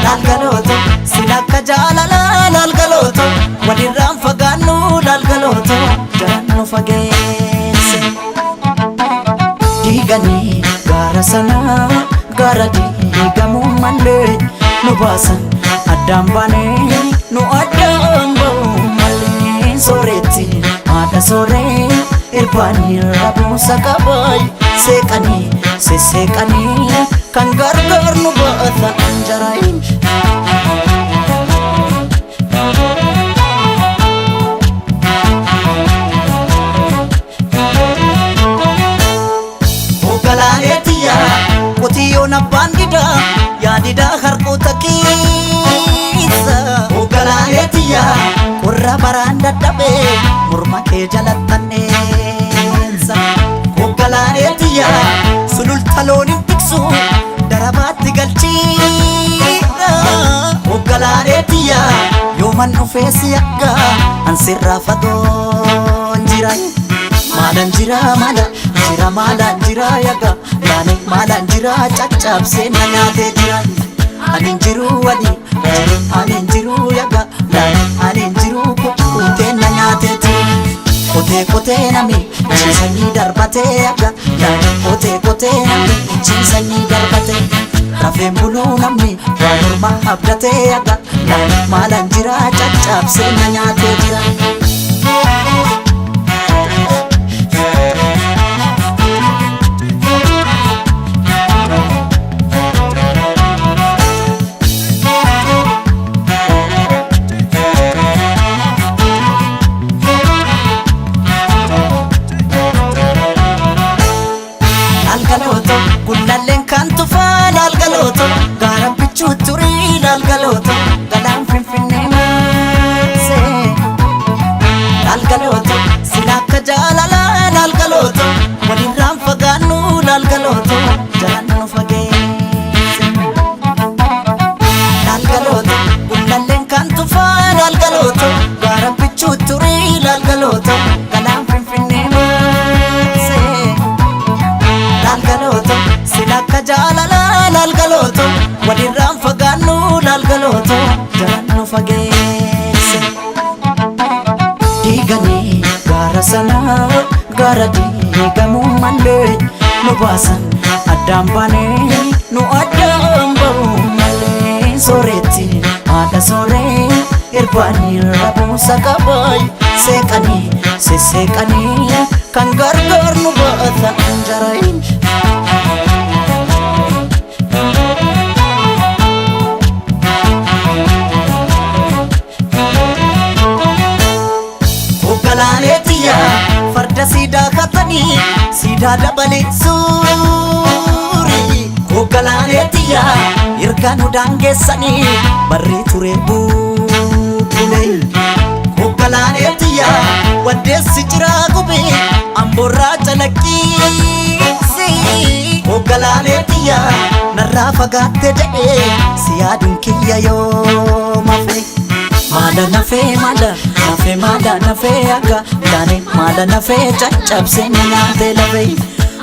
Laalgalooto sila akka jaalalaa laalgalooto walirraan fagaannu laalgalooto jaran nu fageesse. Diiganii gaara sanaa gaara diigamuu malee nu baasan addaan baanee nu addaan ba'uu malee sooretti haadha sooree irbaanii rabuusa qabaay seeqanii sesseeqanii kan gargaar nu baata anjaraayin. Hoogganaalee qotiyyoon abbaan didaa yaadidaa harkoota keessa. Hoogganaalee qorra baraan dadhabee morma kee jalattanneessa. Hoogganaalee sululta looniin tiksu darabaatti galchiidha. Hoogganaalee yooman dhufee si akka ansirraa fagoon jira. Maalaan jira maala jira maalaan jira yaga laane maalaan jira caccabsee na nyaatee jira. Ani jiru wali jiru ani jiru yaga laane ani jiru kukkutee na nyaatee jira. Kotee kotee nami ciisanii darbatee yaga laane kotee kotee nami ciisanii darbatee. Rafeen buluu namni waan morma abdatee yaga laane maalaan jira caccabsee na nyaatee jira. Laalgalooto gullalleen kan tufaa laalgalooto gaara bichuu turii laalgalooto galaan finfinnee maasee. Laalgalooto sila akka jaalalaa laalgalooto walirraan fagaannu laalgalooto jalaan nu fageesse. Laalgalooto gullalleen kan tufaa laalgalooto gaara bichuu turii laalgalooto galaan finfinnee maasee. Laalgalooto sila akka jaalalaa laalgalooto walirraan fagaannu laalgalooto jalaan nu fageesse. Diiganii gaara sanaa gaara diigamuu malee nu baasan addaan baanee nu addaan ba'uu malee sooretti haadha sooree irbaanii rabuusa qabaay seeqanii sesseeqanii kan gargaar nu baata anjaraayin. Hoogganaalee farda siidaa katanii siidaa dabalee suurii. Hoogganaalee erga nu daangeessanii barri ture bubbule. Hoogganaalee waddeessi jiraa gubee amboorraa calaqqiisi. Hoogganaalee narraa fagaatte jedhee si yaaduun kiyya yoo mafe. Maala nafee maala nafee maala nafee akka laane maala nafee caccabsee na nyaatee lafee.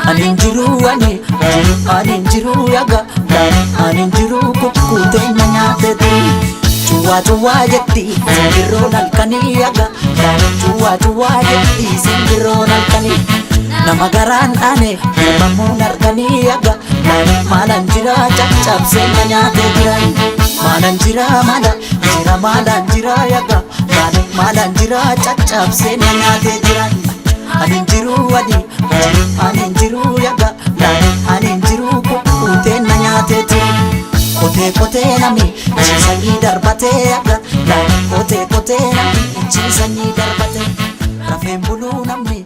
Ani hin jiru ani jiru ani hin jiru yaga laane ani hin jiru kukkutee na nyaatee turi. Cuwaa cuwaa jetti simbirroon halkanii yaga laane cuwaa cuwaa jetti simbirroon halkanii. Nama garaan dhaane ilmamuun harkanii yaga laane maalaan jira caccabsee na nyaatee jira. Maalaan jira maala jira maalaan jira yaga laane maalaan jira caccabsee na nyaatee jira. Ani hin jiru ani jiru ani hin jiru yaga laane ani hin jiru kukkutee na nyaatee jira. Kotee kotee nami ciisanii darbatee yaga laane kotee kotee nami ciisanii darbatee rafeen buluu namni.